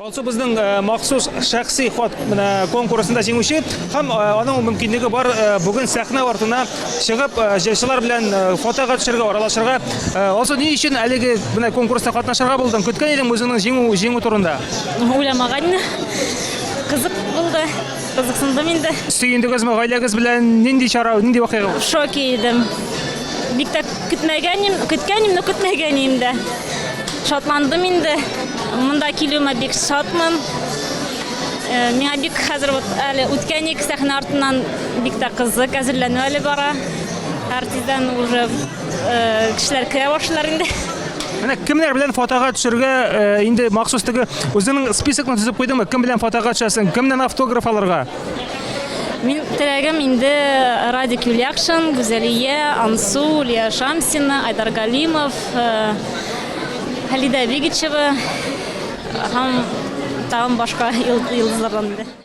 Алсу безнең э, махсус шәхси хат менә конкурсында җиңүче һәм э, аның мөмкинлеге бар э, бүген сәхнә артына чыгып җырчылар белән фотога төшергә, аралашырга. Алсу, ни өчен әлеге менә конкурста катнашырга булдың? Көткән идең үзеңнең җиңү җиңү турында? Уйламаган. Кызык булды. Кызыксындым инде. Сөендегезме гаиләгез белән? Нинди чара, нинди вакыйга? В шоке идем. Бик тә көтмәгән, көткән идем, но көтмәгән идем дә. Шатландым инде. Монда килүемә бик шатмын. Э, миңа бик хәзер вот әле үткән ик сәхнә артыннан бик тә кызык, әзерләнү әле бара. Һәр тиздән уже э, кешеләр керә башлар инде. Менә кемнәр белән фотога төшергә э, инде махсус теге үзеңнең списокны төзеп куйдыңмы? Кем белән фотога төшәсең? Кемнән автограф алырга? Мин теләгем инде Радик Юльякшин, Гүзәлия, Ансу, Лия Шамсина, Айдар Галимов, Халида Бигичева һәм тагын башка йолдызлардан инде.